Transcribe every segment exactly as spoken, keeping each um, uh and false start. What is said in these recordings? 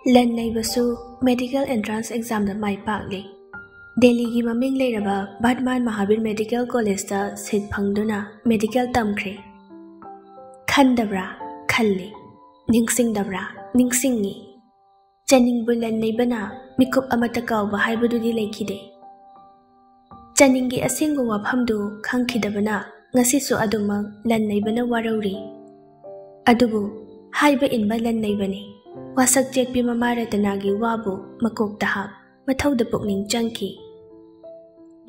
ꯂꯟ ꯅꯩꯕꯁꯨ medical entrance ꯑꯦꯛꯖꯥꯝꯗ ꯃꯥꯏ ꯄꯥꯛꯂꯤ꯫ ꯗꯦꯜꯂꯤꯒꯤ ꯃꯃꯤꯡ ꯂꯩꯔꯕ ꯕꯔꯃꯥꯟ ꯃꯍꯥꯕꯤꯔ ꯃꯦꯗꯤꯀꯦꯜ ꯀꯣꯂꯦꯖꯇ ꯁꯤꯠ ꯐꯪꯗꯨꯅ ꯃꯦꯗꯤꯀꯦꯜ ꯇꯝꯈ꯭ꯔꯦ꯫ ꯈꯟꯗꯕ꯭ꯔꯥ? ꯈꯜꯂꯤ꯫ ꯅꯤꯡꯁꯤꯡꯗꯕ꯭ꯔꯥ? ꯅꯤꯡꯁꯤꯡꯉꯤ꯫ ꯆꯅꯤꯡꯕꯨ ꯂꯟ ꯅꯩꯕꯅ ꯃꯤꯀꯨꯞ ꯑꯃꯠꯇ ꯀꯥꯎꯕ ꯍꯥꯏꯕꯗꯨꯗꯤ ꯂꯩꯈꯤꯗꯦ꯫ ꯆꯅꯤꯡꯒꯤ ꯑꯁꯦꯡꯕ ꯋꯥꯐꯝꯗꯨ ꯈꯪꯈꯤꯗꯕꯅ ꯉꯁꯤꯁꯨ ꯑꯗꯨꯃꯛ ꯂꯟ ꯅꯩꯕꯅ ꯋꯥꯔꯧꯔꯤ꯫ ꯑꯗꯨꯕꯨ ꯍꯥꯏꯕ ꯏꯟꯕ ꯂꯟ ꯅꯩꯕꯅꯤ꯫ ꯋꯥꯁꯛ ꯆꯦꯠꯄꯤ ꯃꯃꯥ ꯔꯇꯅꯥꯒꯤ ꯋꯥꯕꯨ ꯃꯀꯣꯛꯇ ꯍꯥꯞ, ꯃꯊꯧꯗ ꯄꯨꯛꯅꯤꯡ ꯆꯪꯈꯤ꯫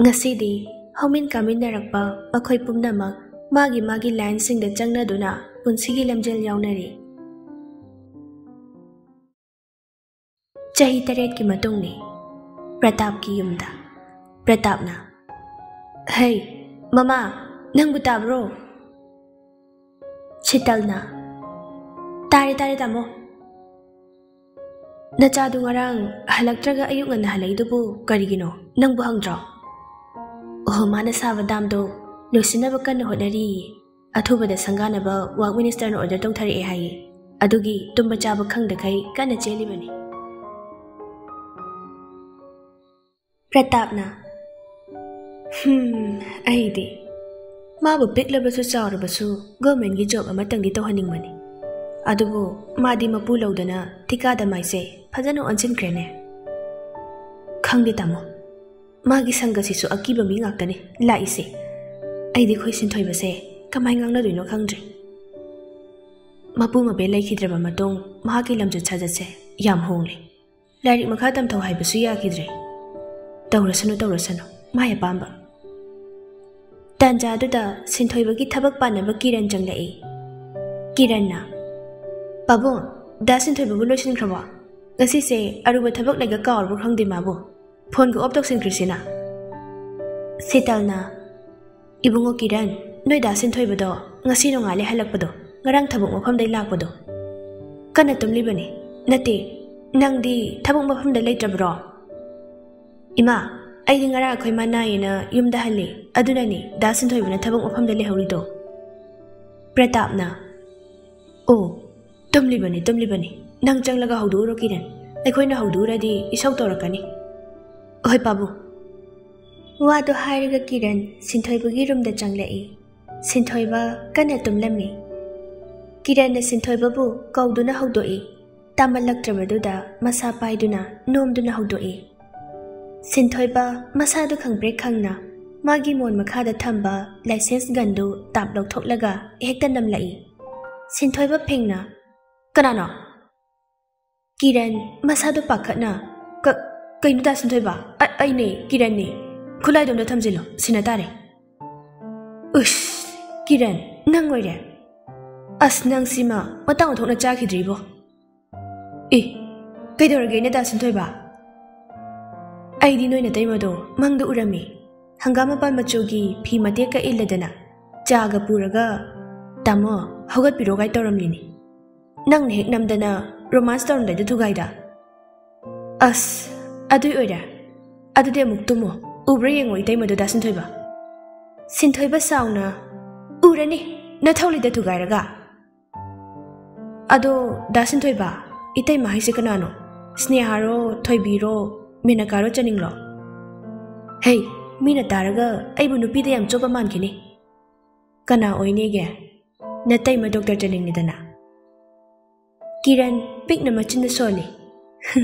ꯉꯁꯤꯗꯤ ꯍꯧꯃꯤꯟ ꯀꯥꯃꯤꯟꯅꯔꯛꯄ ꯃꯈꯣꯏ ꯄꯨꯝꯅꯃꯛ ꯃꯥꯒꯤ ꯃꯥꯒꯤ ꯂꯥꯏꯟꯁꯤꯡꯗ ꯆꯪꯅꯗꯨꯅ ꯄꯨꯟꯁꯤꯒꯤ ꯂꯝꯖꯦꯜ ꯌꯥꯎꯅꯔꯤ꯫ ꯆꯍꯤ ꯇꯔꯦꯠꯀꯤ ꯃꯇꯨꯡꯅꯤ꯫ ꯄ꯭ꯔꯇꯥꯞꯀꯤ ꯌꯨꯝꯗ꯫ ꯄ꯭ꯔꯇꯥꯞꯅ, "ꯍꯩ, ꯃꯃꯥ, ꯅꯪꯕꯨ ꯇꯥꯕ꯭ꯔꯣ?" ꯁꯤꯇꯜꯅ, "ꯇꯥꯔꯦ, ꯇꯥꯔꯦ, ꯇꯥꯃꯣ꯫ ꯅꯆꯥꯗꯨ ꯉꯔꯥꯡ ꯍꯜꯂꯛꯇ꯭ꯔꯒ ꯑꯌꯨꯛ ꯉꯟꯅ ꯍꯜꯂꯛꯏꯗꯨꯕꯨ ꯀꯔꯤꯒꯤꯅꯣ? ꯅꯪꯕꯨ ꯍꯪꯗ꯭ꯔꯣ?" "ꯑꯣꯍꯣ, ꯃꯥꯅ ꯁꯥꯕ ꯗꯥꯝꯗꯣ ꯂꯣꯏꯁꯤꯟꯅꯕ ꯀꯟꯅ ꯍꯣꯠꯅꯔꯤꯌꯦ꯫ ꯑꯊꯨꯕꯗ ꯁꯪꯒꯥꯅꯕ ꯋꯥꯛ ꯃꯤꯅꯤꯁꯇꯔꯅ ꯑꯣꯔꯗꯔ ꯇꯧꯊꯔꯛꯑꯦ ꯍꯥꯏꯌꯦ꯫ ꯑꯗꯨꯒꯤ ꯇꯨꯝꯕ ꯆꯥꯕ ꯈꯪꯗꯈꯩ ꯀꯟꯅ ꯆꯦꯜꯂꯤꯕꯅꯤ꯫" ꯄ꯭ꯔꯇꯥꯞꯅ, "ꯍꯝ, ꯑꯩꯗꯤ ꯃꯥꯕꯨ ꯄꯤꯛꯂꯕꯁꯨ ꯆꯥꯎꯔꯕꯁꯨ ꯒꯣꯔꯃꯦꯟꯒꯤ ꯖꯣꯕ ꯑꯃꯇꯪꯗꯤ ꯇꯧꯍꯟꯅꯤꯡꯕꯅꯤ꯫ ꯑꯗꯨꯕꯨ ꯃꯥꯗꯤ ꯃꯄꯨ ꯂꯧꯗꯅ ꯊꯤꯀꯥꯗ ꯃꯥꯏꯁꯦ ꯐꯖꯅ ꯑꯣꯟꯁꯤꯟꯈ꯭ꯔꯦꯅꯦ꯫" "ꯈꯪꯗꯦ ꯇꯥꯃꯣ, ꯃꯥꯒꯤ ꯁꯪꯒꯁꯤꯁꯨ ꯑꯀꯤꯕ ꯃꯤ ꯉꯥꯛꯇꯅꯤ ꯂꯥꯛꯏꯁꯦ꯫ ꯑꯩꯗꯤ ꯑꯩꯈꯣꯏ ꯁꯤꯟꯊꯣꯏꯕꯁꯦ ꯀꯃꯥꯏ ꯉꯥꯡꯅꯗꯣꯏꯅꯣ ꯈꯪꯗ꯭ꯔꯦ꯫ ꯃꯄꯨ ꯃꯕꯦꯟ ꯂꯩꯈꯤꯗ꯭ꯔꯕ ꯃꯇꯨꯡ ꯃꯍꯥꯛꯀꯤ ꯂꯝꯆꯠ ꯁꯥꯖꯠꯁꯦ ꯌꯥꯝ ꯍꯣꯡꯂꯦ꯫ ꯂꯥꯏꯔꯤꯛ ꯃꯈꯥ ꯇꯝꯊꯧ ꯍꯥꯏꯕꯁꯨ ꯌꯥꯈꯤꯗ꯭ꯔꯦ꯫ ꯇꯧꯔꯁꯅꯨ, ꯇꯧꯔꯁꯅꯨ, ꯃꯥꯏ ꯑꯄꯥꯝꯕ꯫" ꯇꯥꯟꯖꯥꯗꯨꯗ ꯁꯤꯟꯊꯣꯏꯕꯒꯤ ꯊꯕꯛ ꯄꯥꯟꯅꯕ ꯀꯤꯔꯟ ꯆꯪꯂꯛꯏ꯫ ꯀꯤꯔꯟꯅ, "ꯄꯥꯕꯨꯡ, ꯗꯥ ꯁꯤꯟꯊꯣꯏꯕꯕꯨ ꯂꯣꯏꯁꯤꯟꯈ꯭ꯔꯕꯣ? ꯉꯁꯤꯁꯦ ꯑꯔꯨꯕ ꯊꯕꯛ ꯂꯩꯒ ꯀꯥꯎꯔꯕ ꯈꯪꯗꯦ ꯃꯥꯕꯨ꯫ ꯐꯣꯟꯒ ꯑꯣꯐ ꯇꯧꯁꯤꯟꯈ꯭ꯔꯤꯁꯤꯅ꯫" ꯁꯤꯇꯜꯅ, "ꯏꯕꯨꯡꯉꯣ ꯀꯤꯔꯟ, ꯅꯣꯏ ꯗꯥ ꯁꯤꯟꯊꯣꯏꯕꯗꯣ ꯉꯁꯤ ꯅꯣꯡꯉꯥꯜꯂꯦ ꯍꯜꯂꯛꯄꯗꯣ, ꯉꯔꯥꯡ ꯊꯕꯛ ꯃꯐꯝꯗꯩ ꯂꯥꯛꯄꯗꯣ꯫ ꯀꯟꯅ ꯇꯨꯝꯂꯤꯕꯅꯤ꯫ ꯅꯠꯇꯦ, ꯅꯪꯗꯤ ꯊꯕꯛ ꯃꯐꯝꯗ ꯂꯩꯇ꯭ꯔꯕ꯭ꯔꯣ?" "ꯏꯃꯥ, ꯑꯩꯗꯤ ꯉꯔꯥꯡ ꯑꯩꯈꯣꯏ ꯃꯥ ꯅꯥꯏꯌꯦꯅ ꯌꯨꯝꯗ ꯍꯜꯂꯦ, ꯑꯗꯨꯅꯅꯦ ꯗꯥ ꯁꯤꯟꯊꯣꯏꯕꯅ ꯊꯕꯛ ꯃꯐꯝꯗ ꯂꯩꯍꯧꯔꯤꯗꯣ꯫" ꯄ꯭ꯔꯇꯥꯞꯅ, "ꯑꯣ, ꯇꯨꯝꯂꯤꯕꯅꯤ, ꯇꯨꯝꯂꯤꯕꯅꯤ, ꯅꯪ ꯆꯪꯂꯒ ꯍꯧꯗꯣꯛꯎꯔꯣ ꯀꯤꯔꯟ꯫ ꯑꯩꯈꯣꯏꯅ ꯍꯧꯗꯣꯛꯎꯔꯗꯤ ꯏꯁꯧ ꯇꯧꯔꯛꯀꯅꯤ꯫ ꯍꯣꯏ ꯄꯥꯕꯨꯡ꯫ ꯋꯥꯗꯣ ꯍꯥꯏꯔꯒ ꯀꯤꯔꯟ ꯁꯤꯟꯊꯣꯏꯕꯒꯤ ꯔꯨꯝꯗ ꯆꯪꯂꯛꯏ꯫ ꯁꯤꯟꯊꯣꯏꯕ ꯀꯟꯅ ꯇꯨꯝꯂꯝꯃꯤ꯫ ꯀꯤꯔꯟꯅ ꯁꯤꯟꯊꯣꯏꯕꯕꯨ ꯀꯧꯗꯨꯅ ꯍꯧꯗꯣꯛꯏ꯫ ꯇꯥꯃꯜꯂꯛꯇ꯭ꯔꯕꯗꯨꯗ ꯃꯁꯥ ꯄꯥꯏꯗꯨꯅ ꯅꯣꯝꯗꯨꯅ ꯍꯧꯗꯣꯛꯏ꯫ ꯁꯤꯟꯊꯣꯏꯕ ꯃꯁꯥꯗꯨ ꯈꯪꯄ꯭ꯔꯦꯛ ꯈꯪꯅ ꯃꯥꯒꯤ ꯃꯣꯟ ꯃꯈꯥꯗ ꯊꯝꯕ ꯂꯥꯏꯁꯦꯟꯁ ꯒꯟꯗꯨ ꯇꯥꯞ ꯂꯧꯊꯣꯛꯂꯒ ꯍꯦꯛꯇ ꯅꯝꯂꯛꯏ꯫ ꯁꯤꯟꯊꯣꯏꯕ ꯐꯤꯡꯅ, "ꯀꯅꯥꯅꯣ?" ꯀꯤꯔꯟ ꯃꯁꯥꯗꯣ ꯄꯥꯈꯠꯅ, "ꯀ-, ꯀꯩꯅꯣ ꯗꯥ ꯁꯤꯟꯊꯣꯏꯕ? ꯑ-, ꯑꯩꯅꯦ, ꯀꯤꯔꯟꯅꯦ꯫ ꯈꯨꯠꯂꯥꯏꯗꯣ ꯑꯝꯇ ꯊꯝꯖꯤꯜꯂꯣ, ꯁꯤꯟꯅ ꯇꯥꯔꯦ꯫" "ꯎꯁ, ꯀꯤꯔꯟ, ꯅꯪ ꯑꯣꯏꯔꯦ? ꯑꯁ, ꯅꯪ ꯁꯤꯃ ꯃꯇꯥꯡ ꯑꯣꯟꯊꯣꯛꯅ ꯆꯥꯈꯤꯗ꯭ꯔꯤꯕꯣ꯫ ꯑꯦ, ꯀꯩꯗꯧꯔꯒꯦ ꯅꯦ ꯗꯥ ꯁꯤꯟꯊꯣꯏꯕ?" "ꯑꯩꯗꯤ ꯅꯣꯏ ꯅꯇꯩꯃꯗꯣ ꯃꯪꯗ ꯎꯔꯝꯃꯤ꯫ ꯍꯪꯒꯥꯝ ꯃꯄꯥꯟ ꯃꯆꯨꯒꯤ ꯐꯤ ꯃꯇꯦꯛꯀ ꯏꯜꯂꯗꯅ ꯆꯥꯒ ꯄꯨꯔꯒ, 'ꯇꯥꯃꯣ, ꯍꯧꯒꯠꯄꯤꯔꯣ' ꯀꯥꯏ ꯇꯧꯔꯝꯂꯤꯅꯤ꯫ ꯅꯪꯅ ꯍꯦꯛ ꯅꯝꯗꯅ ꯔꯣꯃꯥꯟꯁ ꯇꯧꯔꯝꯗꯥꯏꯗ ꯊꯨꯒꯥꯏꯗ꯫ ꯑꯁ, ꯑꯗꯨꯏ ꯑꯣꯏꯔꯦ꯫ ꯑꯗꯨꯗꯤ ꯑꯃꯨꯛ ꯇꯨꯝꯃꯣ꯫ ꯎꯕ꯭ꯔꯥ ꯌꯦꯡꯉꯣ ꯏꯇꯩꯃꯗꯣ ꯗꯥ ꯁꯤꯟꯊꯣꯏꯕ꯫" ꯁꯤꯟꯊꯣꯏꯕ ꯁꯥꯎꯅ, "ꯎꯔꯅꯤ, ꯅꯊꯧꯂꯤꯗ ꯊꯨꯒꯥꯏꯔꯒ꯫" "ꯑꯗꯣ ꯗꯥ ꯁꯤꯟꯊꯣꯏꯕ, ꯏꯇꯩꯃ ꯍꯥꯏꯁꯦ ꯀꯅꯥꯅꯣ? ꯁ꯭ꯅꯦꯍꯥꯔꯣ, ꯊꯣꯏꯕꯤꯔꯣ, ꯃꯦꯅꯀꯥꯔꯣ, ꯆꯅꯤꯡꯂꯣ?" "ꯍꯩ, ꯃꯤꯅ ꯇꯥꯔꯒ ꯑꯩꯕꯨ ꯅꯨꯄꯤꯗ ꯌꯥꯝ ꯆꯣꯞꯄ ꯃꯥꯟꯈꯤꯅꯤ꯫ ꯀꯅꯥ ꯑꯣꯏꯅꯤꯒꯦ? ꯅꯇꯩꯃ ꯗꯣꯛꯇꯔ ꯆꯅꯤꯡꯅꯤꯗꯅ꯫" ꯀꯤꯔꯟ ꯄꯤꯛꯅ ꯃꯆꯤꯟꯗ ꯁꯣꯜꯂꯤ꯫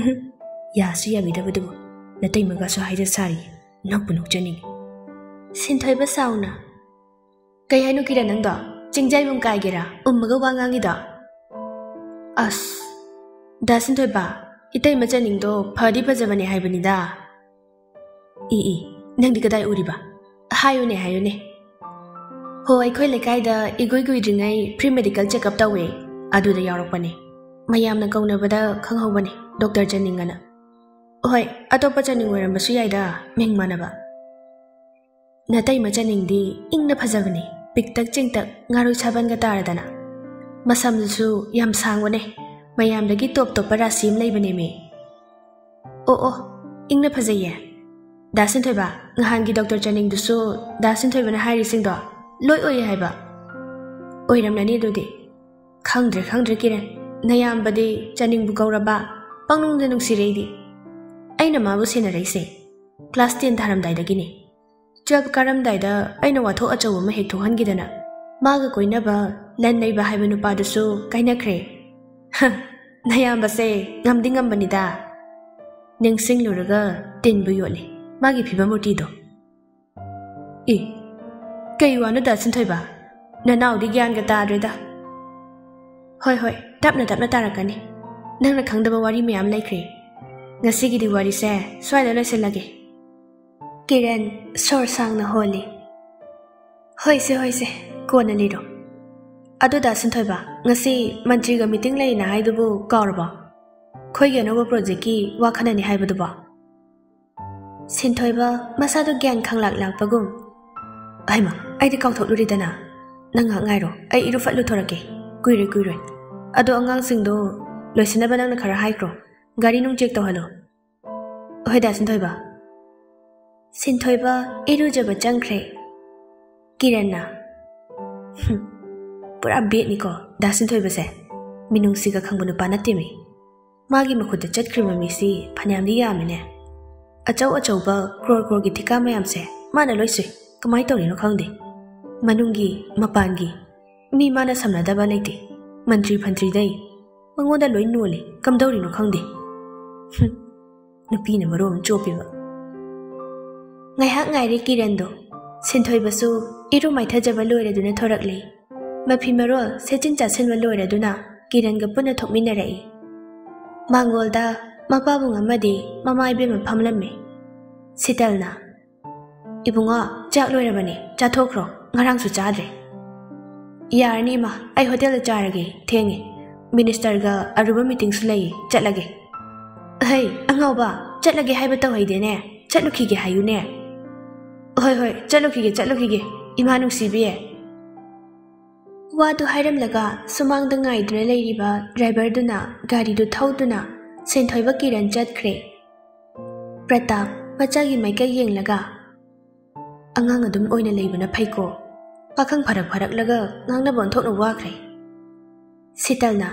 "ꯌꯥꯁꯨ ꯌꯥꯕꯤꯗꯕꯗꯨꯕꯨ ꯅꯇꯩꯃꯒꯁꯨ ꯍꯥꯏꯖ ꯁꯥꯔꯤ꯫ ꯅꯣꯛꯄꯨ ꯅꯣꯛꯆꯅꯤꯡꯉꯤ꯫" ꯁꯤꯟꯊꯣꯏꯕ ꯁꯥꯎꯅ, "ꯀꯩ ꯍꯥꯏꯅꯣ ꯀꯤꯔꯟ ꯅꯪꯗꯣ? ꯆꯤꯡꯖꯥꯏꯕꯨꯡ ꯀꯥꯏꯒꯦꯔꯥ ꯎꯝꯃꯒ ꯋꯥ ꯉꯥꯡꯉꯤꯗꯣ?" "ꯑꯁ, ꯗꯥ ꯁꯤꯟꯊꯣꯏꯕ, ꯏꯇꯩꯃ ꯆꯅꯤꯡꯗꯣ ꯐꯗꯤ ꯐꯖꯕꯅꯦ ꯍꯥꯏꯕꯅꯤꯗ꯫" "ꯏ ꯏ, ꯅꯪꯗꯤ ꯀꯗꯥꯏ ꯎꯔꯤꯕ? ꯍꯥꯏꯌꯨꯅꯦ, ꯍꯥꯏꯌꯨꯅꯦ꯫" "ꯍꯣ, ꯑꯩꯈꯣꯏ ꯂꯩꯀꯥꯏꯗ ꯏꯒꯨꯏ ꯀꯨꯏꯗ꯭ꯔꯤꯉꯩ ꯐ꯭ꯔꯤ ꯃꯦꯗꯤꯀꯦꯜ ꯆꯦꯛꯑꯞ ꯇꯧꯋꯦ, ꯑꯗꯨꯗ ꯌꯥꯎꯔꯛꯄꯅꯦ꯫ ꯃꯌꯥꯝꯅ ꯀꯧꯅꯕꯗ ꯈꯪꯍꯧꯕꯅꯦ, ꯗꯣꯛꯇꯔ ꯆꯅꯤꯡ ꯑꯅ꯫ ꯍꯣꯏ, ꯑꯇꯣꯞꯄ ꯆꯅꯤꯡ ꯑꯣꯏꯔꯝꯕꯁꯨ ꯌꯥꯏꯗ, ꯃꯤꯡ ꯃꯥꯟꯅꯕ꯫" "ꯅꯇꯩꯃ ꯆꯅꯤꯡꯗꯤ ꯏꯪꯅ ꯐꯖꯕꯅꯦ, ꯄꯤꯛꯇꯛ ꯆꯤꯡꯇꯛ, ꯉꯥꯔꯣꯏ ꯁꯥꯕꯟꯒ ꯇꯥꯔꯗꯅ꯫ ꯃꯁꯝꯗꯨꯁꯨ ꯌꯥꯝ ꯁꯥꯡꯕꯅꯦ, ꯃꯌꯥꯝꯗꯒꯤ ꯇꯣꯞ ꯇꯣꯞꯄ ꯔꯥꯁꯤ ꯑꯃ ꯂꯩꯕꯅꯦꯃꯤ꯫" "ꯑꯣ ꯑꯣ, ꯏꯪꯅ ꯐꯖꯩꯌꯦ꯫ ꯗꯥ ꯁꯤꯟꯊꯣꯏꯕ, ꯉꯍꯥꯟꯒꯤ ꯗꯣꯛꯇꯔ ꯆꯅꯤꯡꯗꯨꯁꯨ ꯗꯥ ꯁꯤꯟꯊꯣꯏꯕꯅ ꯍꯥꯏꯔꯤꯁꯤꯡꯗꯣ ꯂꯣꯏ ꯑꯣꯏꯌꯦ ꯍꯥꯏꯕ?" "ꯑꯣꯏꯔꯝꯂꯅꯤ ꯑꯗꯨꯗꯤ꯫ ꯈꯪꯗ꯭ꯔꯦ, ꯈꯪꯗ꯭ꯔꯦ ꯀꯤꯔꯟ, ꯅꯌꯥꯝꯕꯗꯤ ꯆꯥꯅꯤꯡꯕꯨ ꯀꯧꯔꯕ? ꯄꯪꯅꯨꯡꯗ ꯅꯨꯡꯁꯤꯔꯛꯏꯗꯤ꯫ ꯑꯩꯅ ꯃꯥꯕꯨ ꯁꯦꯟꯅꯔꯛꯏꯁꯦ ꯀ꯭ꯂꯥꯁ ꯇꯦꯟ ꯊꯥꯔꯝꯗꯥꯏꯗꯒꯤꯅꯤ꯫ ꯇꯨꯌꯦꯜꯞ ꯀꯥꯔꯝꯗꯥꯏꯗ ꯑꯩꯅ ꯋꯥꯊꯣꯛ ꯑꯆꯧꯕ ꯑꯃ ꯍꯦꯛ ꯊꯣꯛꯍꯟꯈꯤꯗꯅ ꯃꯥꯒ ꯀꯣꯏꯅꯕ ꯂꯟ ꯂꯩꯕ ꯍꯥꯏꯕ ꯅꯨꯄꯥꯗꯨꯁꯨ ꯀꯥꯏꯅꯈ꯭ꯔꯦ꯫ ꯍ, ꯅꯌꯥꯝꯕꯁꯦ ꯉꯝꯗꯤ ꯉꯝꯕꯅꯤꯗ꯫ ꯅꯤꯡꯁꯤꯡꯂꯨꯔꯒ ꯇꯤꯟꯕꯨ ꯌꯣꯠꯂꯤ ꯃꯥꯒꯤ ꯐꯤꯕꯝ ꯃꯨꯔꯇꯤꯗꯣ꯫ ꯑꯦ, ꯀꯩ ꯋꯥꯅꯣ ꯗꯥ ꯁꯤꯟꯊꯣꯏꯕ? ꯅꯅꯥꯎꯗꯤ ꯒ꯭ꯌꯥꯟꯒ ꯇꯥꯗ꯭ꯔꯦꯗ꯫ ꯍꯣꯏ, ꯍꯣꯏ, ꯇꯞꯅ ꯇꯞꯅ ꯇꯥꯔꯛꯀꯅꯤ꯫ ꯅꯪꯅ ꯈꯪꯗꯕ ꯋꯥꯔꯤ ꯃꯌꯥꯝ ꯂꯩꯈ꯭ꯔꯦ꯫ ꯉꯁꯤꯒꯤꯗꯤ ꯋꯥꯔꯤꯁꯦ ꯁ꯭ꯋꯥꯏꯗ ꯂꯣꯏꯁꯤꯜꯂꯒꯦ꯫ ꯀꯤꯔꯟ ꯁꯣꯔ ꯁꯥꯡꯅ ꯍꯣꯜꯂꯤ꯫ "ꯍꯣꯏꯁꯦ, ꯍꯣꯏꯁꯦ, ꯀꯣꯟꯅ ꯂꯤꯔꯣ꯫ ꯑꯗꯨ ꯗꯥ ꯁꯤꯟꯊꯣꯏꯕ, ꯉꯁꯤ ꯃꯟꯇ꯭ꯔꯤꯒ ꯃꯤꯇꯤꯡ ꯂꯩꯅ ꯍꯥꯏꯗꯨꯕꯨ ꯀꯥꯎꯔꯕꯣ? ꯑꯩꯈꯣꯏꯒꯤ ꯑꯅꯧꯕ ꯄ꯭ꯔꯣꯖꯦꯛꯀꯤ ꯋꯥ ꯈꯟꯅꯅꯤ ꯍꯥꯏꯕꯗꯨꯕꯣ?" ꯁꯤꯟꯊꯣꯏꯕ ꯃꯁꯥꯗꯣ ꯒ꯭ꯌꯥꯟ ꯈꯪꯂꯥꯛ ꯂꯥꯛꯄꯒꯨꯝ, "ꯍꯩꯃꯥ, ꯑꯩꯗꯤ ꯀꯥꯎꯊꯣꯛꯂꯨꯔꯤꯗꯅ꯫ ꯅꯪ ꯉꯥꯏꯍꯥꯛ ꯉꯥꯏꯔꯣ, ꯑꯩ ꯏꯔꯨ ꯐꯠ ꯂꯨꯊꯣꯔꯛꯀꯦ꯫ ꯀꯨꯏꯔꯣꯏ, ꯀꯨꯏꯔꯣꯏ꯫ ꯑꯗꯣ ꯑꯉꯥꯡꯁꯤꯡꯗꯣ ꯂꯣꯏꯁꯤꯟꯅꯕ ꯅꯪꯅ ꯈꯔ ꯍꯥꯏꯈ꯭ꯔꯣ꯫ ꯒꯥꯔꯤ ꯅꯨꯡ ꯆꯦꯛ ꯇꯧꯍꯜꯂꯣ꯫ ꯍꯣꯏ ꯗꯥ ꯁꯤꯟꯊꯣꯏꯕ꯫" ꯁꯤꯟꯊꯣꯏꯕ ꯏꯔꯨꯖꯕ ꯆꯪꯈ꯭ꯔꯦ꯫ ꯀꯤꯔꯟꯅ, "ꯍꯨꯝ, ꯄꯨꯔꯥ ꯕꯦꯠꯅꯤꯀꯣ ꯗꯥ ꯁꯤꯟꯊꯣꯏꯕꯁꯦ꯫ ꯃꯤꯅꯨꯡꯁꯤꯒ ꯈꯪꯕ ꯅꯨꯄꯥ ꯅꯠꯇꯦꯃꯤ꯫ ꯃꯥꯒꯤ ꯃꯈꯨꯠꯇ ꯆꯠꯈ꯭ꯔꯤꯕ ꯃꯤꯁꯤ ꯐꯅꯌꯥꯝꯗꯤ ꯌꯥꯝꯃꯤꯅꯦ꯫ ꯑꯆꯧ ꯑꯆꯧꯕ ꯀ꯭ꯔꯣꯔ ꯀ꯭ꯔꯣꯔꯒꯤ ꯊꯤꯀꯥ ꯃꯌꯥꯝꯁꯦ ꯃꯥꯅ ꯂꯣꯏ ꯁꯨꯏ꯫ ꯀꯃꯥꯏ ꯇꯧꯔꯤꯅꯣ ꯈꯪꯗꯦ꯫ ꯃꯅꯨꯡꯒꯤ, ꯃꯄꯥꯟꯒꯤ, ꯃꯤ ꯃꯥꯅ ꯁꯝꯅꯗꯕ ꯂꯩꯇꯦ꯫ ꯃꯟꯇ꯭ꯔꯤ ꯐꯟꯇ꯭ꯔꯤꯗꯩ ꯃꯉꯣꯟꯗ ꯂꯣꯏ ꯅꯣꯜꯂꯤ꯫ ꯀꯝꯗꯧꯔꯤꯅꯣ ꯈꯪꯗꯦ꯫ ꯍꯨꯝ, ꯅꯨꯄꯤꯅ ꯃꯔꯣꯟ ꯑꯃ ꯆꯣꯞꯄꯤꯕ꯫" ꯉꯥꯏꯍꯥꯛ ꯉꯥꯏꯔꯦ ꯀꯤꯔꯟꯗꯣ꯫ ꯁꯤꯟꯊꯣꯏꯕꯁꯨ ꯏꯔꯨ ꯃꯥꯏꯊꯖꯕ ꯂꯣꯏꯔꯗꯨꯅ ꯊꯣꯔꯛꯂꯦ꯫ ꯃꯐꯤ ꯃꯔꯣꯜ ꯁꯦꯠꯆꯤꯟ ꯆꯥꯁꯤꯟꯕ ꯂꯣꯏꯔꯗꯨꯅ ꯀꯤꯔꯟꯒ ꯄꯨꯟꯅ ꯊꯣꯛꯃꯤꯟꯅꯔꯛꯏ꯫ ꯃꯥꯡꯒꯣꯜꯗ ꯃꯄꯥꯕꯨꯡ ꯑꯃꯗꯤ ꯃꯃꯥ ꯏꯕꯦꯝꯃ ꯐꯝꯂꯝꯃꯤ꯫ ꯁꯤꯇꯜꯅ, "ꯏꯕꯨꯡꯉꯣ, ꯆꯥꯛ ꯂꯣꯏꯔꯕꯅꯤ, ꯆꯥꯊꯣꯛꯈ꯭ꯔꯣ, ꯉꯔꯥꯡꯁꯨ ꯆꯥꯗ꯭ꯔꯦ꯫" "ꯌꯥꯔꯅꯤ ꯏꯃꯥ, ꯑꯩ ꯍꯣꯇꯦꯜꯗ ꯆꯥꯔꯒꯦ, ꯊꯦꯡꯉꯦ꯫ ꯃꯤꯅꯤꯁꯇꯔꯒ ꯑꯔꯨꯕ ꯃꯤꯇꯤꯡꯁꯨ ꯂꯩ, ꯆꯠꯂꯒꯦ꯫" "ꯍꯩ, ꯑꯉꯥꯎꯕ, ꯆꯠꯂꯒꯦ ꯍꯥꯏꯕ ꯇꯧꯍꯩꯗꯦꯅꯦ, ꯆꯠꯂꯨꯈꯤꯒꯦ ꯍꯥꯏꯌꯨꯅꯦ꯫" "ꯍꯣꯏ, ꯍꯣꯏ, ꯆꯠꯂꯨꯈꯤꯒꯦ, ꯆꯠꯂꯨꯈꯤꯒꯦ, ꯏꯃꯥ ꯅꯨꯡꯁꯤꯕꯤ꯫" ꯋꯥꯗꯨ ꯍꯥꯏꯔꯝꯂꯒ ꯁꯨꯃꯥꯡꯗ ꯉꯥꯏꯗꯨꯅ ꯂꯩꯔꯤꯕ ꯗ꯭ꯔꯥꯏꯚꯔꯗꯨꯅ ꯒꯥꯔꯤꯗꯨ ꯊꯧꯗꯨꯅ ꯁꯤꯟꯊꯣꯏꯕ ꯀꯤꯔꯟ ꯆꯠꯈ꯭ꯔꯦ꯫ ꯄ꯭ꯔꯇꯥꯞ ꯃꯆꯥꯒꯤ ꯃꯥꯏꯀꯩ ꯌꯦꯡꯂꯒ, "ꯑꯉꯥꯡ ꯑꯗꯨꯝ ꯑꯣꯏꯅ ꯂꯩꯕꯅ ꯐꯩꯀꯣ꯫ ꯄꯥꯈꯪ ꯐꯔꯛ ꯐꯔꯛꯂꯒ ꯉꯥꯡꯅꯕ ꯑꯣꯟꯊꯣꯛꯅ ꯋꯥꯈ꯭ꯔꯦ꯫" ꯁꯤꯇꯜꯅ,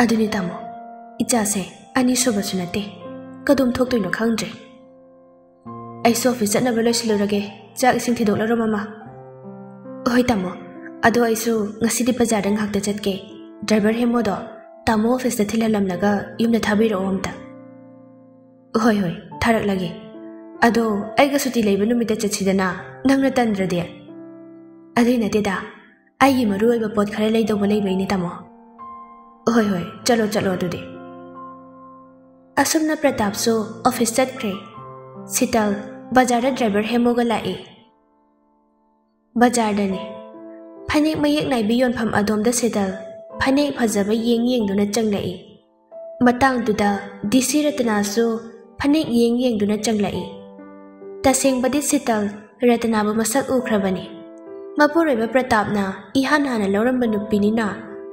ꯑꯗꯨꯅꯤ ꯇꯥꯃꯣ, ꯏꯆꯥꯁꯦ ꯑꯅꯤꯁꯨꯕꯁꯨ ꯅꯠꯇꯦ, ꯀꯗꯣꯝ ꯊꯣꯛꯇꯣꯏꯅꯣ ꯈꯪꯗ꯭ꯔꯦ꯫ ꯑꯩꯁꯨ ꯑꯣꯐꯤꯁ ꯆꯠꯅꯕ ꯂꯣꯏꯁꯤꯜꯂꯨꯔꯒꯦ, ꯆꯥꯛ ꯏꯁꯤꯡ ꯊꯤꯗꯣꯛꯂꯔꯣ ꯃꯃꯥ꯫ ꯍꯣꯏ ꯇꯥꯃꯣ, ꯑꯗꯣ ꯑꯩꯁꯨ ꯉꯁꯤꯗꯤ ꯕꯖꯥꯔꯗ ꯉꯥꯏꯍꯥꯛꯇ ꯆꯠꯀꯦ꯫ ꯗ꯭ꯔꯥꯏꯚꯔ ꯍꯦꯃꯣꯗꯣ ꯇꯥꯃꯣ ꯑꯣꯐꯤꯁꯇ ꯊꯤꯜꯍꯜꯂꯝꯂꯒ ꯌꯨꯝꯗ ꯊꯥꯕꯤꯔꯛꯑꯣ ꯑꯝꯇ꯫ ꯍꯣꯏ ꯍꯣꯏ, ꯊꯥꯔꯛꯂꯒꯦ꯫ ꯑꯗꯣ ꯑꯩꯒ ꯁꯨꯇꯤ ꯂꯩꯕ ꯅꯨꯃꯤꯠꯇ ꯆꯠꯁꯤꯗꯅ, ꯅꯪꯅ ꯇꯟꯗ꯭ꯔꯗꯤ꯫ ꯑꯗꯨꯏ ꯅꯠꯇꯦꯗ, ꯑꯩꯒꯤ ꯃꯔꯨ ꯑꯣꯏꯕ ꯄꯣꯠ ꯈꯔ ꯂꯩꯗꯧꯕ ꯂꯩꯕꯩꯅꯦ ꯇꯥꯃꯣ꯫ ꯍꯣꯏ ꯍꯣꯏ, ꯆꯠꯂꯣ ꯆꯠꯂꯣ ꯑꯗꯨꯗꯤ꯫ ꯑꯁꯨꯝꯅ ꯄ꯭ꯔꯇꯥꯞꯁꯨ ꯑꯣꯐꯤꯁ ꯆꯠꯈ꯭ꯔꯦ꯫ ꯁꯤꯇꯜ ꯕꯖꯥꯔꯗ ꯗ꯭ꯔꯥꯏꯚꯔ ꯍꯦꯃꯣꯒ ꯂꯥꯛꯏ꯫ ꯕꯖꯥꯔꯗꯅꯤ꯫ ꯐꯅꯦꯛ ꯃꯌꯦꯛ ꯅꯥꯏꯕꯤ ꯌꯣꯟꯐꯝ ꯑꯗꯣꯝꯗ ꯁꯤꯇꯜ ꯐꯅꯦꯛ ꯐꯖꯕ ꯌꯦꯡ ꯌꯦꯡꯗꯨꯅ ꯆꯪꯂꯛꯏ꯫ ꯃꯇꯥꯡꯗꯨꯗ ꯗꯤ ꯁꯤ ꯔꯇꯅꯥꯁꯨ ꯐꯅꯦꯛ ꯌꯦꯡ ꯌꯦꯡꯗꯨꯅ ꯆꯪꯂꯛꯏ꯫ ꯇꯁꯦꯡꯕꯗꯤ ꯁꯤꯇꯜ ꯔꯇꯅꯥꯕꯨ ꯃꯁꯛ ꯎꯈ꯭ꯔꯕꯅꯤ꯫ ꯃꯄꯨꯔꯣꯏꯕ ꯄ꯭ꯔꯇꯥꯞꯅ ꯏꯍꯥꯟ ꯍꯥꯟꯅ ꯂꯧꯔꯝꯕ ꯅꯨꯄꯤꯅꯤꯅ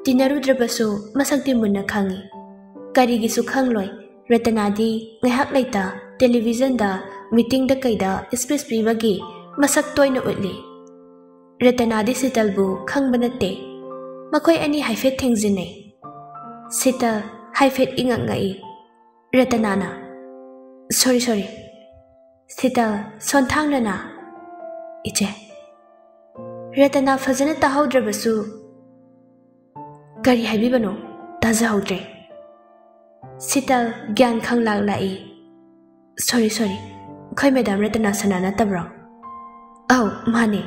ꯇꯤꯟꯅꯔꯨꯗ꯭ꯔꯕꯁꯨ ꯃꯁꯛꯇꯤ ꯃꯨꯟꯅ ꯈꯪꯏ꯫ ꯀꯔꯤꯒꯤꯁꯨ ꯈꯪꯂꯣꯏ, ꯔꯇꯅꯥꯗꯤ ꯉꯥꯏꯍꯥꯛ ꯂꯩꯇ ꯇꯦꯂꯤꯚꯤꯖꯟꯗ, ꯃꯤꯇꯤꯡꯗ ꯀꯩꯗ ꯁ꯭ꯄꯤꯆ ꯄꯤꯕꯒꯤ ꯃꯁꯛ ꯇꯣꯏꯅ ꯎꯠꯂꯤ꯫ ꯔꯇꯅꯥꯗꯤ ꯁꯤꯇꯜꯕꯨ ꯈꯪꯕ ꯅꯠꯇꯦ꯫ ꯃꯈꯣꯏ ꯑꯅꯤ ꯍꯥꯏꯐꯦꯠ ꯊꯦꯡꯖꯤꯟꯅꯩ꯫ ꯁꯤꯇꯜ ꯍꯥꯏꯐꯦꯠ ꯏꯉꯛ ꯉꯛꯏ꯫ ꯔꯇꯅꯥꯅ, "ꯁꯣꯔꯤ, ꯁꯣꯔꯤ꯫" ꯁꯤꯇꯜ ꯁꯣꯟꯊꯥꯡꯅꯅ, "ꯏꯆꯦ꯫" ꯔꯇꯅꯥ ꯐꯖꯅ ꯇꯥꯍꯧꯗ꯭ꯔꯕꯁꯨ, "ꯀꯔꯤ ꯍꯥꯏꯕꯤꯕꯅꯣ? ꯇꯥꯖꯍꯧꯗ꯭ꯔꯦ꯫" ꯁꯤꯇꯜ ꯒ꯭ꯌꯥꯟ ꯈꯪꯂꯥꯛ ꯂꯥꯛꯏ꯫ "ꯁꯣꯔꯤ, ꯁꯣꯔꯤ, ꯑꯩꯈꯣꯏ ꯃꯦꯗꯥꯝ ꯔꯇꯅꯥ ꯁꯅꯥ ꯅꯠꯇꯕ꯭ꯔꯣ?" "ꯑꯧ, ꯃꯥꯅꯦ꯫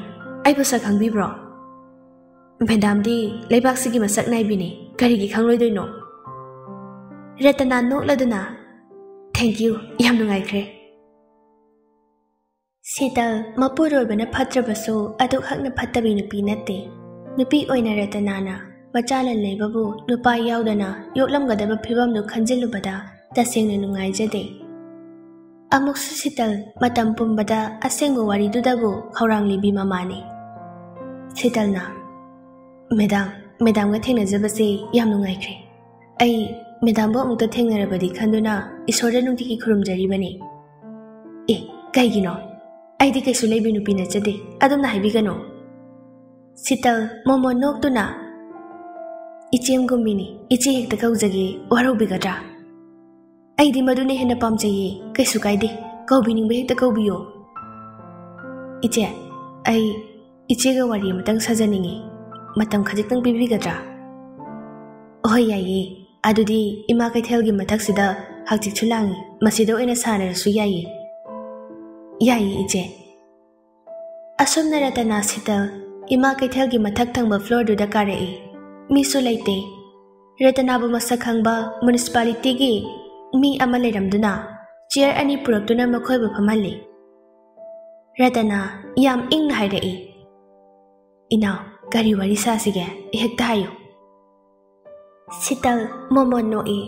ꯑꯩꯕꯨ ꯁꯛ ꯈꯪꯕꯤꯕ꯭ꯔꯣ?" "ꯃꯦꯗꯥꯝꯗꯤ ꯂꯩꯕꯥꯛꯁꯤꯒꯤ ꯃꯁꯛ ꯅꯥꯏꯕꯤꯅꯤ, ꯀꯔꯤꯒꯤ ꯈꯪꯂꯣꯏꯗꯣꯏꯅꯣ?" ꯔꯇꯅꯥ ꯅꯣꯛꯂꯗꯨꯅ, "Thank you, ꯌꯥꯝ ꯅꯨꯡꯉꯥꯏꯈ꯭ꯔꯦ꯫" ꯁꯤꯇꯜ ꯃꯄꯨꯔꯣꯏꯕꯅ ꯐꯠꯇ꯭ꯔꯕꯁꯨ ꯑꯗꯨꯛ ꯍꯛꯅ ꯐꯠꯇꯕꯤ ꯅꯨꯄꯤ ꯅꯠꯇꯦ꯫ ꯅꯨꯄꯤ ꯑꯣꯏꯅ ꯔꯇꯅꯥꯅ ꯃꯆꯥ ꯂꯟ ꯂꯩꯕꯕꯨ ꯅꯨꯄꯥ ꯌꯥꯎꯗꯅ ꯌꯣꯛꯂꯝꯒꯗꯕ ꯐꯤꯕꯝꯗꯨ ꯈꯟꯖꯤꯜꯂꯨꯕꯗ ꯇꯁꯦꯡꯅ ꯅꯨꯡꯉꯥꯏꯖꯗꯦ꯫ ꯑꯃꯨꯛꯁꯨ ꯁꯤꯇꯜ ꯃꯇꯝ ꯄꯨꯝꯕꯗ ꯑꯁꯦꯡꯕ ꯋꯥꯔꯤꯗꯨꯗꯕꯨ ꯈꯧꯔꯥꯡꯂꯤꯕꯤ ꯃꯃꯥꯅꯤ꯫ ꯁꯤꯇꯜꯅ, "ꯃꯦꯗꯥꯝ, ꯃꯦꯗꯥꯝꯒ ꯊꯦꯡꯅꯖꯕꯁꯦ ꯌꯥꯝ ꯅꯨꯡꯉꯥꯏꯈ꯭ꯔꯦ꯫ ꯑꯩ ꯃꯦꯗꯥꯝꯕꯨ ꯑꯃꯨꯛꯇ ꯊꯦꯡꯅꯔꯕꯗꯤ ꯈꯟꯗꯨꯅ ꯏꯁꯣꯔꯗ ꯅꯨꯡꯇꯤꯒꯤ ꯈꯨꯔꯨꯝꯖꯔꯤꯕꯅꯤ꯫" "ꯑꯦ, ꯀꯩꯒꯤꯅꯣ? ꯑꯩꯗꯤ ꯀꯩꯁꯨ ꯂꯩꯕꯤ ꯅꯨꯄꯤ ꯅꯠꯆꯗꯦ, ꯑꯗꯨꯝꯅ ꯍꯥꯏꯕꯤꯒꯅꯨ꯫" ꯁꯤꯇꯜ ꯃꯣꯃꯣꯟ ꯅꯣꯛꯇꯨꯅ, "ꯏꯆꯦꯝꯒꯨꯝꯕꯤꯅꯤ, ꯏꯆꯦ ꯍꯦꯛꯇ ꯀꯧꯖꯒꯦ, ꯋꯥꯔꯧꯕꯤꯒꯗ꯭ꯔꯥ?" "ꯑꯩꯗꯤ ꯃꯗꯨꯅ ꯍꯦꯟꯅ ꯄꯥꯝꯖꯩꯌꯦ, ꯀꯩꯁꯨ ꯀꯥꯏꯗꯦ, ꯀꯧꯕꯤꯅꯤꯡꯕ ꯍꯦꯛꯇ ꯀꯧꯕꯤꯌꯣ꯫" "ꯏꯆꯦ, ꯑꯩ ꯏꯆꯦꯒ ꯋꯥꯔꯤ ꯑꯃꯇꯪ ꯁꯥꯖꯅꯤꯡꯉꯤ, ꯃꯇꯝ ꯈꯖꯤꯛꯇꯪ ꯄꯤꯕꯤꯒꯗ꯭ꯔꯥ?" "ꯍꯣꯏ, ꯌꯥꯏꯌꯦ꯫ ꯑꯗꯨꯗꯤ ꯏꯃꯥ ꯀꯩꯊꯦꯜꯒꯤ ꯃꯊꯛꯁꯤꯗ ꯍꯛꯆꯤꯛꯁꯨ ꯂꯥꯡꯉꯤ, ꯃꯁꯤꯗ ꯑꯣꯏꯅ ꯁꯥꯟꯅꯔꯁꯨ ꯌꯥꯏꯌꯦ꯫" "ꯌꯥꯏꯌꯦ, ꯏꯆꯦ꯫" ꯑꯁꯨꯝꯅ ꯔꯇꯅꯥ ꯁꯤꯇꯜ ꯏꯃꯥ ꯀꯩꯊꯦꯜꯒꯤ ꯃꯊꯛ ꯊꯪꯕ ꯐ꯭ꯂꯣꯔꯗꯨꯗ ꯀꯥꯔꯛꯏ꯫ ꯃꯤꯁꯨ ꯂꯩꯇꯦ꯫ ꯔꯇꯅꯥꯕꯨ ꯃꯁꯛ ꯈꯪꯕ ꯃ꯭ꯌꯨꯅꯤꯁꯤꯄꯥꯂꯤꯇꯤꯒꯤ ꯃꯤ ꯑꯃ ꯂꯩꯔꯝꯗꯨꯅ ꯆꯤꯌꯔ ꯑꯅꯤ ꯄꯨꯔꯛꯇꯨꯅ ꯃꯈꯣꯏꯕꯨ ꯐꯝꯍꯜꯂꯤ꯫ ꯔꯇꯅꯥ ꯌꯥꯝ ꯏꯪꯅ ꯍꯥꯏꯔꯛꯏ, "ꯏꯅꯥꯎ, ꯀꯔꯤ ꯋꯥꯔꯤ ꯁꯥꯁꯤꯒꯦ? ꯍꯦꯛꯇ ꯍꯥꯏꯌꯨ꯫" ꯁꯤꯇꯜ ꯃꯣꯃꯣꯟ ꯅꯣꯛꯏ꯫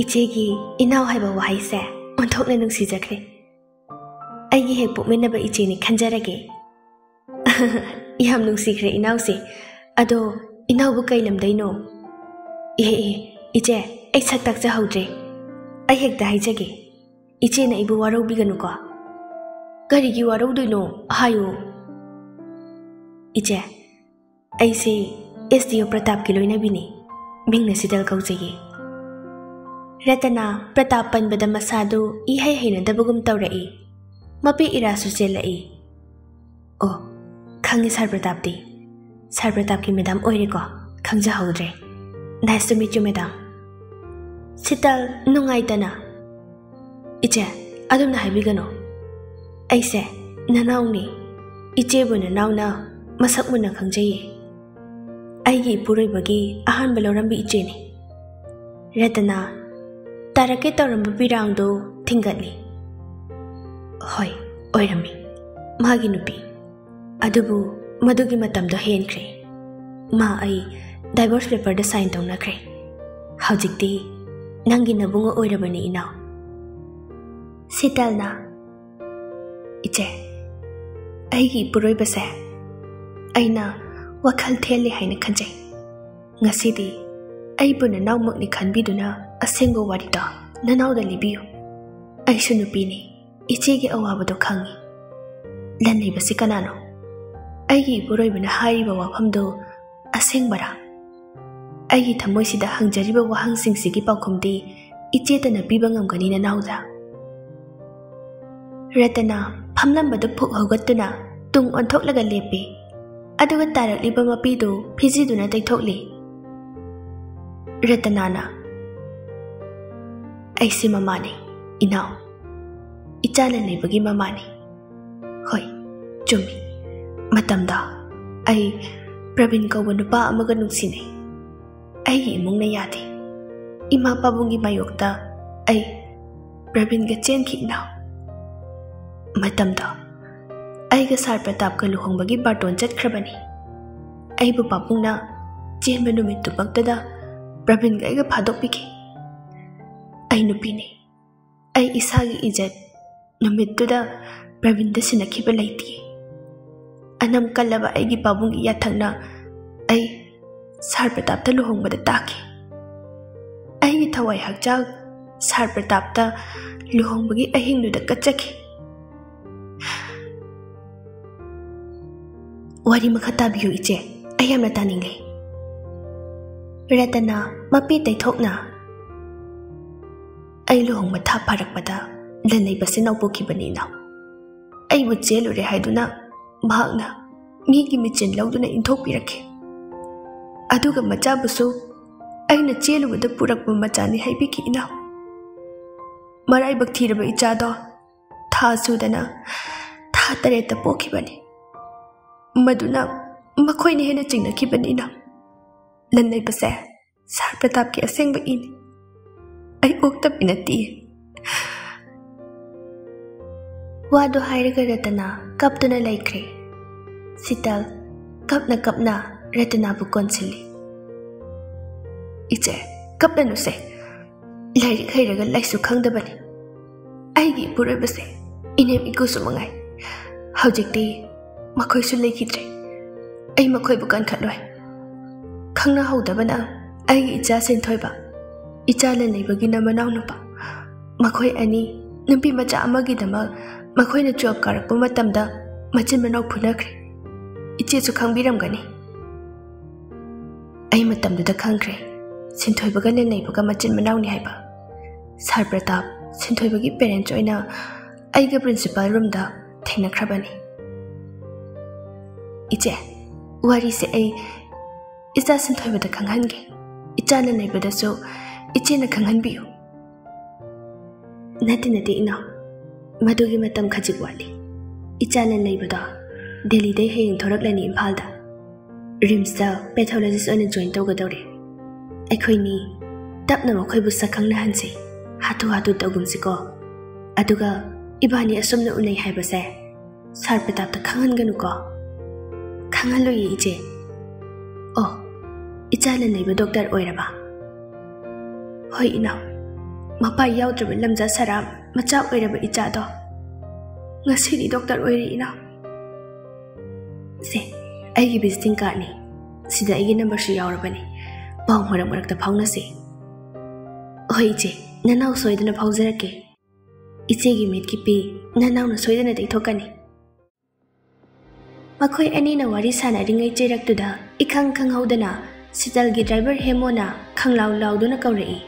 "ꯏꯆꯦꯒꯤ ꯏꯅꯥꯎ ꯍꯥꯏꯕ ꯋꯥꯍꯩꯁꯦ ꯑꯣꯟꯊꯣꯛꯅ ꯅꯨꯡꯁꯤꯖꯈ꯭ꯔꯦ꯫ ꯑꯩꯒꯤ ꯍꯦꯛ ꯄꯣꯛꯃꯤꯟꯅꯕ ꯏꯆꯦꯅꯤ ꯈꯟꯖꯔꯒꯦ꯫" "ꯌꯥꯝ ꯅꯨꯡꯁꯤꯈ꯭ꯔꯦ ꯏꯅꯥꯎꯁꯦ꯫ ꯑꯗꯣ ꯏꯅꯥꯎꯕꯨ ꯀꯩ ꯂꯝꯗꯩꯅꯣ?" "ꯑꯦ, ꯑꯦ, ꯏꯆꯦ, ꯑꯩ ꯁꯛ ꯇꯥꯛꯆꯍꯧꯗ꯭ꯔꯦ꯫ ꯑꯩ ꯍꯦꯛꯇ ꯍꯥꯏꯖꯒꯦ꯫ ꯏꯆꯦꯅ ꯑꯩꯕꯨ ꯋꯥꯔꯧꯕꯤꯒꯅꯨꯀꯣ꯫" "ꯀꯔꯤꯒꯤ ꯋꯥꯔꯧꯗꯣꯏꯅꯣ? ꯍꯥꯏꯌꯨ꯫" "ꯏꯆꯦ, ꯑꯩꯁꯦ ꯑꯦꯁ ꯗꯤ ꯑꯣ ꯄ꯭ꯔꯇꯥꯞꯀꯤ ꯂꯣꯏꯅꯕꯤꯅꯤ꯫ ꯃꯤꯡꯅ ꯁꯤꯇꯜ ꯀꯧꯖꯩꯌꯦ꯫" ꯔꯇꯅꯥ ꯄ꯭ꯔꯇꯥꯞ ꯄꯟꯕꯗ ꯃꯁꯥꯗꯨ ꯏꯍꯩ ꯍꯩꯅꯗꯕꯒꯨꯝ ꯇꯧꯔꯛꯏ꯫ ꯃꯄꯤ ꯏꯔꯥꯁꯨ ꯆꯦꯜꯂꯛꯏ꯫ "ꯑꯣ, ꯈꯪꯉꯤ ꯁꯥꯔ ꯄ꯭ꯔꯇꯥꯞꯇꯤ꯫ ꯁꯥꯔ ꯄ꯭ꯔꯇꯥꯞꯀꯤ ꯃꯦꯗꯥꯝ ꯑꯣꯏꯔꯦꯀꯣ, ꯈꯪꯖꯍꯧꯗ꯭ꯔꯦ꯫ Nice to meet you, madam꯫" Sheetal ꯅꯨꯡꯉꯥꯏꯇꯅ, "ꯏꯆꯦ, ꯑꯗꯨꯝꯅ ꯍꯥꯏꯕꯤꯒꯅꯨ꯫ ꯑꯩꯁꯦ ꯅꯅꯥꯎꯅꯤ꯫ ꯏꯆꯦꯕꯨ ꯅꯅꯥꯎꯅ ꯃꯁꯛ ꯃꯨꯟꯅ ꯈꯪꯖꯩꯌꯦ꯫ ꯑꯩꯒꯤ ꯏꯄꯨꯔꯣꯏꯕꯒꯤ ꯑꯍꯥꯟꯕ ꯂꯧꯔꯝꯕꯤ ꯏꯆꯦꯅꯤ꯫" ꯔꯇꯅꯥ ꯇꯥꯔꯛꯀꯦ ꯇꯧꯔꯝꯕ ꯄꯤꯔꯥꯡꯗꯨ ꯊꯤꯡꯒꯠꯂꯤ꯫ "ꯍꯣꯏ, ꯑꯣꯏꯔꯝꯃꯤ꯫ ꯃꯥꯒꯤ ꯅꯨꯄꯤ꯫ ꯑꯗꯨꯕꯨ ꯃꯗꯨꯒꯤ ꯃꯇꯝꯗꯣ ꯍꯦꯟꯈ꯭ꯔꯦ꯫ ꯃꯥ ꯑꯩ ꯗꯥꯏꯚꯣꯔꯁ ꯄꯦꯄꯔꯗ ꯁꯥꯏꯟ ꯇꯧꯅꯈ꯭ꯔꯦ꯫ ꯍꯧꯖꯤꯛꯇꯤ ꯅꯪꯒꯤ ꯅꯕꯨꯡꯉꯣ ꯑꯣꯏꯔꯕꯅꯤ, ꯏꯅꯥꯎ꯫" ꯁꯤꯇꯜꯅ, "ꯏꯆꯦ, ꯑꯩꯒꯤ ꯏꯄꯨꯔꯣꯏꯕꯁꯦ ꯑꯩꯅ ꯋꯥꯈꯜ ꯊꯦꯜꯂꯦ ꯍꯥꯏꯅ ꯈꯟꯖꯩ꯫ ꯉꯁꯤꯗꯤ ꯑꯩꯕꯨ ꯅꯅꯥꯎꯃꯛꯅꯤ ꯈꯟꯕꯤꯗꯨꯅ ꯑꯁꯦꯡꯕ ꯋꯥꯔꯤꯗꯣ ꯅꯅꯥꯎꯗ ꯂꯤꯕꯤꯌꯨ꯫ ꯑꯩꯁꯨ ꯅꯨꯄꯤꯅꯤ, ꯏꯆꯦꯒꯤ ꯑꯋꯥꯕꯗꯣ ꯈꯪꯉꯤ꯫ ꯂꯟ ꯂꯩꯕꯁꯤ ꯀꯅꯥꯅꯣ? ꯑꯩꯒꯤ ꯏꯄꯨꯔꯣꯏꯕꯅ ꯍꯥꯏꯔꯤꯕ ꯋꯥꯐꯝꯗꯣ ꯑꯁꯦꯡꯕꯔꯥ?" ꯑꯩꯒꯤ ꯊꯃꯣꯏꯁꯤꯗ ꯍꯪꯖꯔꯤꯕ ꯋꯥꯍꯪꯁꯤꯡꯁꯤꯒꯤ ꯄꯥꯎꯈꯨꯝꯗꯤ ꯏꯆꯦꯇꯅ ꯄꯤꯕ ꯉꯝꯒꯅꯤ, ꯅꯅꯥꯎꯗ꯫ ꯔꯇꯅꯥ ꯐꯝꯂꯝꯕꯗꯨ ꯐꯨꯛ ꯍꯧꯒꯠꯇꯨꯅ ꯇꯨꯡ ꯑꯣꯟꯊꯣꯛꯂꯒ ꯂꯦꯞꯄꯤ꯫ ꯑꯗꯨꯒ ꯇꯥꯔꯛꯂꯤꯕ ꯃꯄꯤꯗꯨ ꯐꯤꯖꯤꯗꯨꯅ ꯇꯩꯊꯣꯛꯂꯤ꯫ ꯔꯇꯅꯥꯅ, "ꯑꯩꯁꯤ ꯃꯃꯥꯅꯤ, ꯏꯅꯥꯎ꯫ ꯏꯆꯥ ꯂꯟ ꯂꯩꯕꯒꯤ ꯃꯃꯥꯅꯤ꯫ ꯍꯣꯏ, ꯆꯨꯝꯃꯤ꯫ ꯃꯇꯝꯗ ꯑꯩ ꯄ꯭ꯔꯕꯤꯟ ꯀꯧꯕ ꯅꯨꯄꯥ ꯑꯃꯒ ꯅꯨꯡꯁꯤꯅꯩ꯫ ꯑꯩꯒꯤ ꯏꯃꯨꯡꯅ ꯌꯥꯗꯦ꯫ ꯏꯃꯥ ꯄꯥꯕꯨꯡꯒꯤ ꯃꯥꯌꯣꯛꯇ ꯑꯩ ꯄ꯭ꯔꯕꯤꯟꯒ ꯆꯦꯟꯈꯤ, ꯏꯅꯥꯎ꯫ ꯃꯇꯝꯗꯣ ꯑꯩꯒ ꯁꯥꯔ ꯄ꯭ꯔꯇꯥꯞꯀ ꯂꯨꯍꯣꯡꯕꯒꯤ ꯕꯥꯔꯇꯣꯟ ꯆꯠꯈ꯭ꯔꯕꯅꯤ꯫ ꯑꯩꯕꯨ ꯄꯥꯕꯨꯡꯅ ꯆꯦꯟꯕ ꯅꯨꯃꯤꯠꯇꯨꯃꯛꯇꯗ ꯄ꯭ꯔꯕꯤꯟꯒ ꯑꯩꯒ ꯐꯥꯗꯣꯛꯄꯤꯈꯤ꯫ ꯑꯩ ꯅꯨꯄꯤꯅꯤ꯫ ꯑꯩ ꯏꯁꯥꯒꯤ ꯏꯖꯠ ꯅꯨꯃꯤꯠꯇꯨꯗ ꯄ꯭ꯔꯕꯤꯟꯗ ꯁꯤꯟꯅꯈꯤꯕ ꯂꯩꯇꯦ꯫ ꯑꯅꯝ ꯀꯜꯂꯕ ꯑꯩꯒꯤ ꯄꯥꯕꯨꯡꯒꯤ ꯌꯥꯊꯪꯅ ꯑꯩ ꯁꯥꯔ ꯄ꯭ꯔꯇꯥꯞꯇ ꯂꯨꯍꯣꯡꯕꯗ ꯇꯥꯈꯤ꯫ ꯑꯩꯒꯤ ꯊꯋꯥꯏ ꯍꯛꯆꯥꯡ ꯁꯥꯔ ꯄ꯭ꯔꯇꯥꯞꯇ ꯂꯨꯍꯣꯡꯕꯒꯤ ꯑꯍꯤꯡꯗꯨꯗ ꯀꯠꯆꯈꯤ"꯫ "ꯋꯥꯔꯤ ꯃꯈꯥ ꯇꯥꯕꯤꯌꯨ, ꯏꯆꯦ, ꯑꯩ ꯌꯥꯝꯅ ꯇꯥꯅꯤꯡꯂꯦ"꯫ ꯔꯇꯅꯥ ꯃꯄꯤ ꯇꯩꯊꯣꯛꯅ, "ꯑꯩ ꯂꯨꯍꯣꯡꯕ ꯊꯥ ꯐꯥꯔꯛꯄꯗ ꯂꯟ ꯂꯩꯕꯁꯦ ꯅꯧꯄꯣꯛꯈꯤꯕꯅꯤ, ꯏꯅꯥꯎ꯫ ꯑꯩꯕꯨ ꯆꯦꯜꯂꯨꯔꯦ ꯍꯥꯏꯗꯨꯅ ꯃꯍꯥꯛꯅ ꯃꯤꯒꯤ ꯃꯤꯆꯤꯟ ꯂꯧꯗꯨꯅ ꯏꯟꯊꯣꯛꯄꯤꯔꯛꯈꯤ꯫ ꯑꯗꯨꯒ ꯃꯆꯥꯕꯨꯁꯨ ꯑꯩꯅ ꯆꯦꯜꯂꯨꯕꯗ ꯄꯨꯔꯛꯄ ꯃꯆꯥꯅꯤ ꯍꯥꯏꯕꯤꯈꯤ, ꯏꯅꯥꯎ꯫ ꯃꯔꯥꯏꯕꯛ ꯊꯤꯔꯕ ꯏꯆꯥꯗꯣ ꯊꯥ ꯁꯨꯗꯅ ꯊꯥ ꯇꯔꯦꯠꯇ ꯄꯣꯛꯈꯤꯕꯅꯤ꯫ ꯃꯗꯨꯅ ꯃꯈꯣꯏꯅ ꯍꯦꯟꯅ ꯆꯤꯡꯅꯈꯤꯕꯅꯤ, ꯏꯅꯥꯎ꯫ ꯂꯟ ꯂꯩꯕꯁꯦ ꯁꯥꯔ ꯄ꯭ꯔꯇꯥꯞꯀꯤ ꯑꯁꯦꯡꯕ ꯏꯅꯤ꯫ ꯑꯩ ꯑꯣꯛꯇꯕꯤ ꯅꯠꯇꯦ"꯫ ꯋꯥꯗꯨ ꯍꯥꯏꯔꯒ ꯔꯇꯅꯥ ꯀꯞꯇꯨꯅ ꯂꯩꯈ꯭ꯔꯦ꯫ ꯁꯤꯇꯜ ꯀꯞꯅ ꯀꯞꯅ ꯔꯇꯅꯥꯕꯨ ꯀꯣꯟꯁꯤꯜꯂꯤ꯫ "ꯏꯆꯦ, ꯀꯞꯂꯅꯨꯁꯦ꯫ ꯂꯥꯏꯔꯤꯛ ꯍꯩꯔꯒ ꯂꯥꯏꯁꯨ ꯈꯪꯗꯕꯅꯤ꯫ ꯑꯩꯒꯤ ꯏꯄꯨꯔꯣꯏꯕꯁꯦ ꯏꯅꯦꯝ ꯏꯀꯨꯁꯨ ꯃꯉꯥꯏ꯫ ꯍꯧꯖꯤꯛꯇꯤ ꯃꯈꯣꯏꯁꯨ ꯂꯩꯈꯤꯗ꯭ꯔꯦ꯫ ꯑꯩ ꯃꯈꯣꯏꯕꯨ ꯀꯟꯈꯠꯂꯣꯏ꯫ ꯈꯪꯅꯍꯧꯗꯕꯅ ꯑꯩꯒꯤ ꯏꯆꯥ ꯁꯦꯟꯊꯣꯏꯕ, ꯏꯆꯥ ꯂꯟ ꯂꯩꯕꯒꯤꯅ ꯃꯅꯥꯎꯅꯨꯄꯥ, ꯃꯈꯣꯏ ꯑꯅꯤ ꯅꯨꯄꯤ ꯃꯆꯥ ꯑꯃꯒꯤꯗꯃꯛ ꯃꯈꯣꯏꯅ ꯖꯣꯕ ꯀꯥꯔꯛꯄ ꯃꯇꯝꯗ ꯃꯆꯤꯟ ꯃꯅꯥꯎ ꯐꯨꯅꯈ꯭ꯔꯦ꯫ ꯏꯆꯦꯁꯨ ꯈꯪꯕꯤꯔꯝꯒꯅꯤ"꯫ ꯑꯩ ꯃꯇꯝꯗꯨꯗ ꯈꯪꯈ꯭ꯔꯦ, ꯁꯤꯟꯊꯣꯏꯕꯒ ꯂꯦꯟꯅꯩꯕꯒ ꯃꯆꯤꯟ ꯃꯅꯥꯎꯅꯤ ꯍꯥꯏꯕ꯫ ꯁꯥꯔ ꯄ꯭ꯔꯇꯥꯞ, ꯁꯤꯟꯊꯣꯏꯕꯒꯤ ꯄꯦꯔꯦꯟꯁ ꯑꯣꯏꯅ ꯑꯩꯒ ꯄ꯭ꯔꯤꯟꯁꯤꯄꯥꯜ ꯔꯨꯝꯗ ꯊꯦꯡꯅꯈ꯭ꯔꯕꯅꯤ꯫ "ꯏꯆꯦ, ꯋꯥꯔꯤꯁꯦ ꯑꯩ ꯏꯆꯥ ꯁꯤꯟꯊꯣꯏꯕꯗ ꯈꯪꯍꯟꯒꯦ꯫ ꯏꯆꯥ ꯂꯦꯟꯅꯩꯕꯗꯁꯨ ꯏꯆꯦꯅ ꯈꯪꯍꯟꯕꯤꯌꯨ꯫" "ꯅꯠꯇꯦ, ꯅꯠꯇꯦ ꯏꯅꯥꯎ, ꯃꯗꯨꯒꯤ ꯃꯇꯝ ꯈꯖꯤꯛ ꯋꯥꯠꯂꯤ꯫ ꯏꯆꯥ ꯂꯦꯟꯅꯩꯕꯗꯣ ꯗꯦꯜꯂꯤꯗꯩ ꯍꯌꯦꯡ ꯊꯣꯔꯛꯂꯅꯤ ꯏꯝꯐꯥꯜꯗ꯫ ꯔꯤꯝꯁꯇ ꯄꯦꯊꯣꯂꯣꯖꯤꯁ ꯑꯣꯏꯅ ꯖꯣꯏꯟ ꯇꯧꯒꯗꯧꯔꯦ꯫ ꯑꯩꯈꯣꯏꯅꯤ ꯇꯞꯅ ꯃꯈꯣꯏꯕꯨ ꯁꯛꯈꯪꯅꯍꯟꯁꯤ, ꯍꯥꯊꯨ ꯍꯥꯊꯨ ꯇꯧꯒꯨꯝꯁꯤꯀꯣ꯫ ꯑꯗꯨꯒ ꯏꯕꯥꯅꯤ ꯑꯁꯨꯝꯅ ꯎꯅꯩ ꯍꯥꯏꯕꯁꯦ ꯁꯥꯔ ꯄ꯭ꯔꯇꯥꯞꯇ ꯈꯪꯍꯟꯒꯅꯨꯀꯣ꯫" "ꯈꯪꯍꯜꯂꯣꯏꯌꯦ ꯏꯆꯦ꯫" "ꯑꯣ, ꯏꯆꯥ ꯂꯦꯟꯅꯩꯕ ꯗꯣꯛꯇꯔ ꯑꯣꯏꯔꯕ?" "ꯍꯣꯏ ꯏꯅꯥꯎ, ꯃꯄꯥ ꯌꯥꯎꯗ꯭ꯔꯕ ꯂꯝꯖꯥ ꯁꯔꯥ ꯃꯆꯥ ꯑꯣꯏꯔꯕ ꯏꯆꯥꯗꯣ ꯉꯁꯤꯗꯤ ꯗꯣꯛꯇꯔ ꯑꯣꯏꯔꯦ ꯏꯅꯥꯎ꯫ ꯁꯦ, ꯑꯩꯒꯤ ꯚꯤꯖꯤꯇꯤꯡ ꯀꯥꯔꯗꯅꯤ, ꯁꯤꯗ ꯑꯩꯒꯤ ꯅꯝꯕꯔꯁꯨ ꯌꯥꯎꯔꯕꯅꯤ꯫ ꯄꯥꯎ ꯃꯔꯛ ꯃꯔꯛꯇ ꯐꯥꯎꯅꯁꯤ꯫" "ꯍꯣꯏ ꯏꯆꯦ, ꯅꯅꯥꯎ ꯁꯣꯏꯗꯅ ꯐꯥꯎꯖꯔꯛꯀꯦ꯫ ꯏꯆꯦꯒꯤ ꯃꯤꯠꯀꯤ ꯄꯤ ꯅꯅꯥꯎꯅ ꯁꯣꯏꯗꯅ ꯇꯩꯊꯣꯛꯀꯅꯤ꯫" ꯃꯈꯣꯏ ꯑꯅꯤꯅ ꯋꯥꯔꯤ ꯁꯥꯟꯅꯔꯤꯉꯩ ꯆꯩꯔꯛꯇꯨꯗ ꯏꯈꯪ ꯈꯪꯍꯧꯗꯅ ꯁꯤꯇꯜꯒꯤ ꯗ꯭ꯔꯥꯏꯚꯔ ꯍꯦꯃꯣꯅ ꯈꯪꯂꯥꯎ ꯂꯥꯎꯗꯨꯅ ꯀꯧꯔꯛꯏ꯫